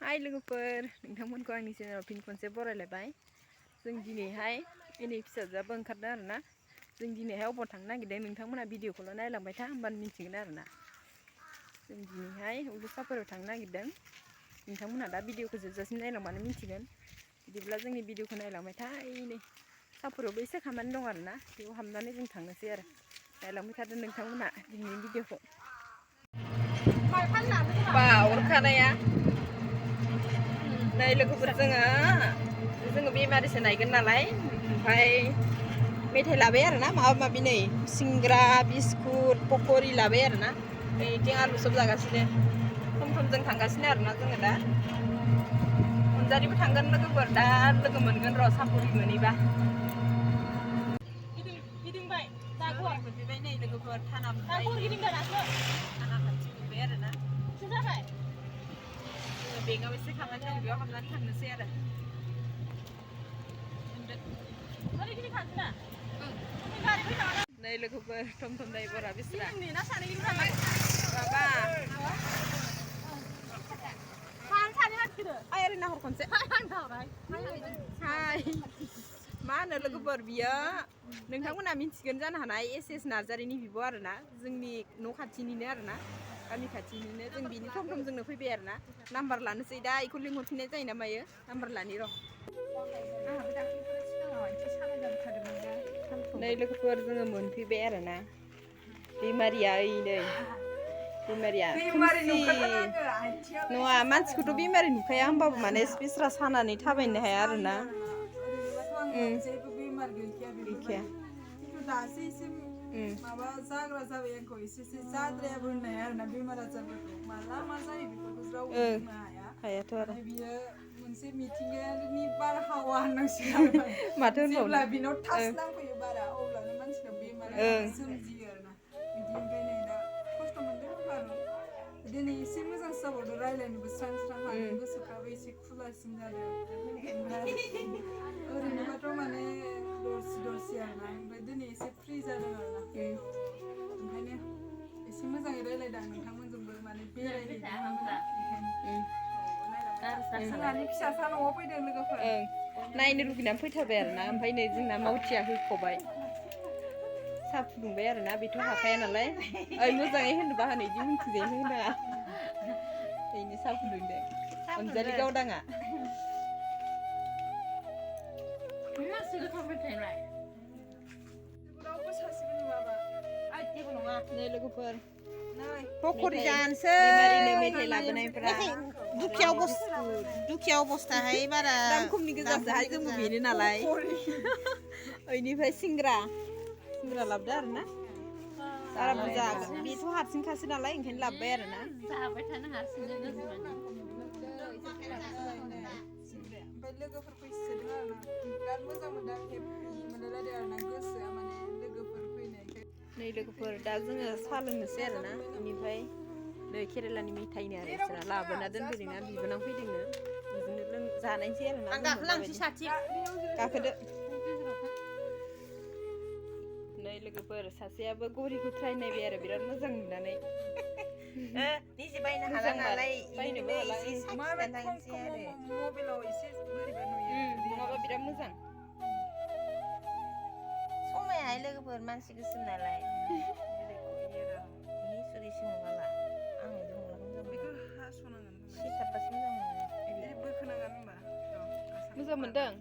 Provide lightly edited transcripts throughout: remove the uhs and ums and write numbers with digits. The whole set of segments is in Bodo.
हाय लोगोफोर नोंथांमोनखौ आंनि चेनेलाव फिन खनसे बरायलायबाय। जों दिनैहाय एनै फिसाजोआबो ओंखारदों आरोना। जों दिनैहाय अबाव थांनो नागिरदों नोंथांमोना भिडिअखौल' नायलांबाय था होमबानो मिथिगोन आरोना। जों दिनैहाय उलुसाफोराव थांनो नागिरदों। नोंथांमोना दा भिडिअखौ जोबजासिम नायलांबानो मिथिगोन। बिदिब्ला जोंनि भिडिअखौ नायलांबाय था। नै साफोरावबो एसे खामानि दं आरोना। बेयाव हाबनानै जों थांनोसै आरो। नायलांबाय थादो नोंथांमोना दिनैनि भिडिअखौ। बा अरखानाया नै लोगोफोर जोङो बेमारिसो नायगोन नालाय ओमफ्राय मेथाइ लाबाय आरोना माबा माबि नै सिंग्रा बिस्कुट पक'रि लाबाय आरोना। बेथिं आलु सब जागासिनो थम थमजों थांगासिनो आरोना जोङो दा। अनजालिबो थांगोन लोगोफोर दा लोगो मोनगोन र' सापुरि मोनैबा। गिदिंबाय मोनफैबाय नै लोगोफोर थाना मोनबाय थाना खाथि मोनबाय आरोना। बेगाव एसे खामानि दं बेयाव हाबनानै थांनोसै आरो। नै लोगोफोर थम थम ड्राइभारा बिस्रा माबा ओरै नाहर खनसे मा होनो लोगोफोर बियो नोंथांमोना मिथिगोन जानो हानाय एस नार्जारिनि बिब' आरोना। जोंनि न' खाथिनिनो आरोना गामि खाथिनिनो जों बिनि थम थमजोंनो फैबाय आरोना। नाम्बार लानोसै दा बेखौ लिंहरफिननाय जायो ना मायो नाम्बार लानि र'। नै लोगोफोर जोङो मोनफैबाय आरोना। बेमारिया ओइ नै बेमारिया नङा मानसिखौथ' बेमारि नुखाया होमबाबो माने बिस्रा सानानै थाबायनो हाया आरोना। गैखाया दासो एसे माबा जाग्रा जाबाय आंखौ एसे जाद्रायाबो होननो हाया आरोना बेमार आजारफोरखौ माला मा जायो बेफोरखौ रावबो बुंनो हाया। हायाथ' आरो बियो मोनसे मिथिंगायारिनि बारहावा होननांसिगोन माथो आरो होनबावनो जेब्ला बिनाव थास नांफैयो बारा अब्लानो मानसिनाव बेमारा सोमजियो आरोना। बिदि ओंखायनो दा खस्थ' मोनदों बारु दिनै एसे मोजांसो जाबावदों रायज्लायनोबो स्रां स्रां हादों गोसोफ्राबो एसे खुलासिन जादों। ओमफ्राय ओरैनोबाथ' माने दरसि आरोना ओमफ्राय दिनै एसे फ्रि जादों आरोना। ओंखायनो एसे मोजाङै रायज्लायदों आं नोंथांमोनजोंबो माने बेरायहैदोंमोन ओंखायनो जोंहानि फिसाफ्रा न'आव फैदों लोगोफोर। नायनो लुगैनानै फैथारबाय आरोना। ओमफ्राय नै जोंना मावथिया होख'बाय साहा फुदुंबाय आरोना। बेथ' हाखाया नालाय ओइ मोजाङै होनोबा होनो बिदि मिथिजायैनो होनाङा। ओरैनो साहा फुदुंदों अनजालि गावदाङा। रावबो सासेबो नुवाबा जेबो नङा नै लोगोफोर पक'रि जानोसै बेमारिनो मेथाइ लाबोनायफ्रा दुखिया अबस्थाहाय बारा दाम खमनि गोजासोहाय जोंबो बेनो नालाय। ओइनिफ्राय सिंग्रा लाबोदो आरोना। बारा बुरजा बेथ' हारसिंखासो नालाय ओंखायनो लाबोबाय आरोना। जाबाय थानो हारसिंनो गोसोबानो ओमफ्राय लोगोफोर फैसोदों आरोना। बिराद मोजां मोनदों हेपि मोनलायलायदों आरोना गोसोआ माने लोगोफोर फैनायखाय। नै लोगोफोर दा जोङो साहा लोंनोसै आरोना। बेनिफ्राय नै केरेलानि मेथाइनो आरो बिसोरा लाबोना दोनफैदोंना बिबोनां फैदोंनो बिदिनो जानायसै आरोना। आं गाखोलांसै साथि गाखोदो नै लोगोफोर सासेयाबो घरिखौ ट्राय नायबाय आरो बिराद मोजां नुनानै। निजे बायनो हाला नालाय बायनोबो हाला मबाइलाव एसे बोरैबा नुयो नङाबा बिराद मोजां समायाहाय लोगोफोर मानसि गोसोम नालाय मोजां मोनदों।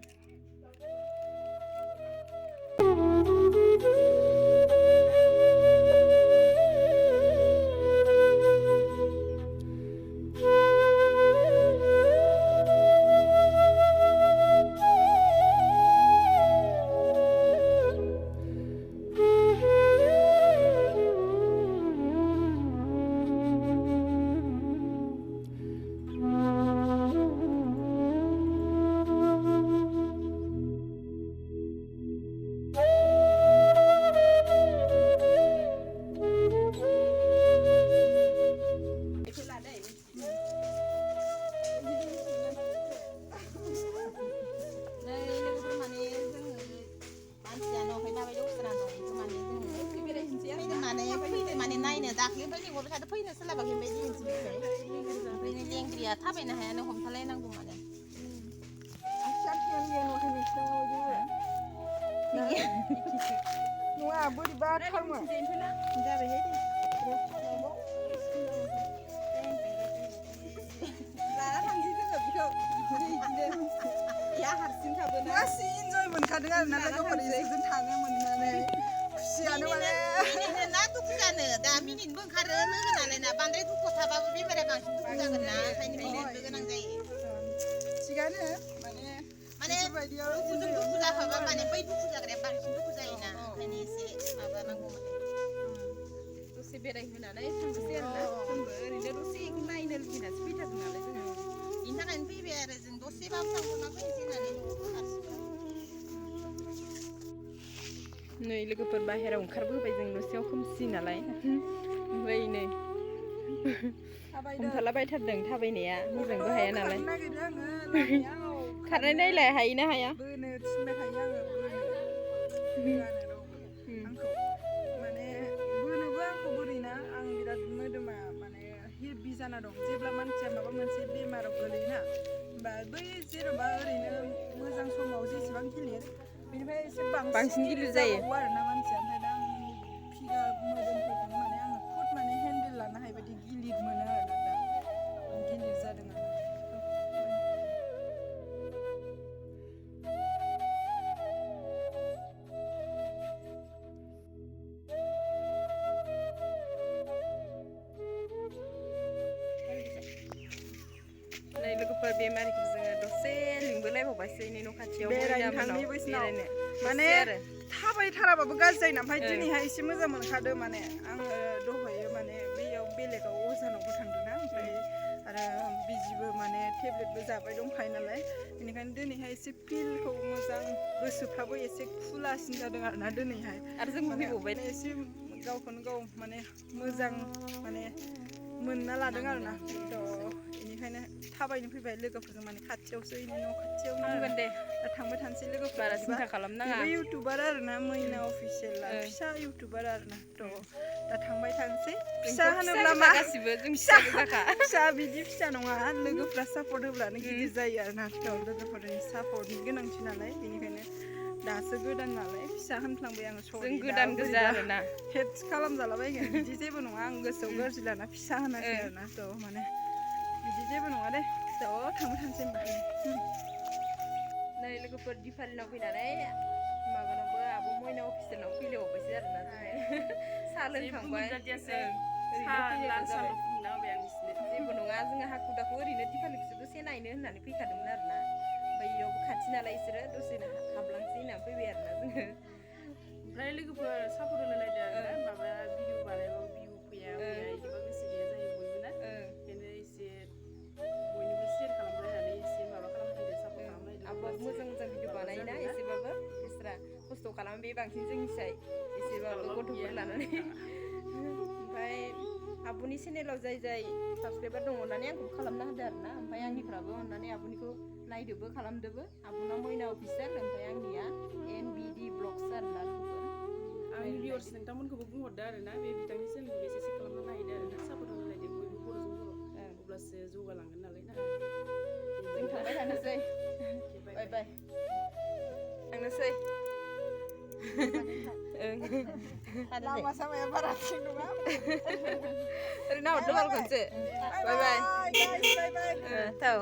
दाख्लैनिफ्राय लिंहरबाय थादों फैनो सोलाबाखै ओमफ्राय दिनैसो फैबाय। ओमफ्राय लेंग्रि गैया थाबायनो हाया नों हमथालायनांगौ माने नङा बोरैबा थारमोन जाबायहाय दे लाना थांसै जोङो बेखौ बिदिनो या हारसिंखाबो ना गासै इन्जय मोनखादों आरो ना लोगोफोरजों जों थानो मोननानै खुसियानो माने मिनिनो ना दुखु जानो दा मिनिनोबो ओंखारो लोगो नालाय ना बांद्राय दुखु थाबाबो बेमारा बांसिन दुखु जागोन ना ओंखायनो मिनिनोबो गोनां जायो थिगानो माने बेफोरबायदियाव दुखुजों दुखु जाफाबा माने बै दुखु जाग्राया बांसिन दुखु जायोना ओंखायनो एसे माबानांगौ माने दसे बेरायहोनानै थांनोसै आरोना जोंबो ओरैनो दसे इखौ नायनो लुबैनासो फैथारदों नालाय जोङो बेनि थाखायनो फैबाय आरो जों दसेबाबो थांथ'ना फैनोसै होननानै हारसिं नै लोगोफोर बाहेरायाव ओंखारबोबाय जों न'सेयाव खोमसि नालाय ओमफ्राय नै हमथालाबायथारदों थाबायनाया मोजांबो हाया नालाय खारनाय नायलाय हायोना हाया बोनो थिनबाय थायो आङो बोनो आंखौ माने बोनोबो आंखौ बोरैना आं बिराद मोदोमा माने हेभि जाना दं जेब्ला मानसिया माबा मोनसे बेमाराव गोलैयोना होमबा बै जेन'बा ओरैनो मोजां समाव जेसेबां गिलिर बेनिफ्राय एसे बांसिन गिलिर जाबावो आरोना मानसिया ओमफ्राय दा आंनि फिगार मोदोमफोरखौनो माने आङो खुद माने हेन्डेल लानो हायि बायदि गिलिर मोनो आरोना दा गिलिर जादों आरो नै लोगोफोर बेमारिखौ जोङो दसे लिंबोलायबावबायसै नै न' खाथियाव बेरायनो थांनि बैसिनाव माने आरो थाबायथाराबाबो गाज्रि जायो ना ओमफ्राय दिनैहाय एसे मोजां मोनखादो माने आङो दहायो माने बैयाव बेलेगाव अजानावबो थांदोंना ओमफ्राय आरो बिजिबो माने टेब्लेटबो जाबाय दंखायो नालाय बेनिखायनो दिनैहाय एसे फिलखौ मोजां गोसोफ्राबो एसे खुलासिन जादों आरोना दिनैहाय आरो जोंबो फैबावबाय एसे गावखौनो गाव माने मोजां माने मोनना लादों आरोना बेनिखायनो थाबायनो फैबाय लोगोफोरजों माने खाथियावसो इनि न' खाथियावनो थांगोन दे दा थांबाय थानोसै लोगोफोर बारा सिन्था खालामनाङा बेबो इउटुबार आरोना मैना अफिसियेल फिसा इउटुबार आरोना दा थांबाय थानोसै फिसा होनोब्ला मा गासिबो जों फिसा गोजाखा फिसा बिदि फिसा नङा लोगोफ्रा सापर्ट होब्लानो गिदिर जायो आरोना लोगोफोरनि सापर्टनि गोनांथि नालाय बेनिखायनो दासो गोदान नालाय फिसा होनफ्लांबाय आङो जों गोदान गोजा आरोना हेड्स खालामजालाबायगोन बिदि जेबो नङा आं गोसोआव गाज्रि लाना फिसा होनाखै आरोना माने बिदि जेबो नङा दे थांबाय थानोसै होनबा नै लोगोफोर दिपालिनाव फैनानै माबानावबो आब' मैना अफिसियेलाव फैलायबावबायसै आरोना साहा लोंखांबाय जेबो नङा जोङो हाखु दाखु ओरैनो दिपालिखौसो दसे नायनो होननानै फैखादोंमोन आरोना ओमफ्राय इयावबो खाथि नालाय इसोरो दसे हाबलांसै होननानै फैबाय आरोना जोङो ओमफ्राय लोगोफोर सापर्ट होलायलायदो आरोना माबा भिडिअ बानायबाबो भिउ फैया इदिबा गोसो गैया जायो बयबो ना ओंखायनो एसे बयनिबो शेयार खालामलायनानै एसे माबा खालामलायदो सापर्ट खालामलायदो आब'आबो मोजां मोजां भिडिअ बानायोना एसेबाबो बिस्रा खस्थ' खालामो बे बांसिन जोंनिसाय एसेबाबो गथ'फोर लानानै ओमफ्राय आब'नि चेनेलाव जाय साबसक्राइबार दङ अननानै आंखौ खालामना होदो आरोना ओमफ्राय आंनिफ्राबो अननानै आब'निखौ नायदोबो खालामदोबो आब'ना मैना अफिसियेल ओमफ्राय आंनिया NBD ब्लग्स आरोना आंनि भिउअर्स नोंथांमोनखौबो बुंहरदो आरोना बे बिथांनि चेनेलखौ एसे खालामना नायदो आरोना सापर्ट होलायदो बयबो बर'जों बर' अब्लासो जौगालांगोन नालाय ना जों थांबाय थानोसै बाय बाय थांनोसै लामा सामाया बारा थिग नङा ओरैनो हरदो बाल खनसे बाय बाय बाय बाय थाव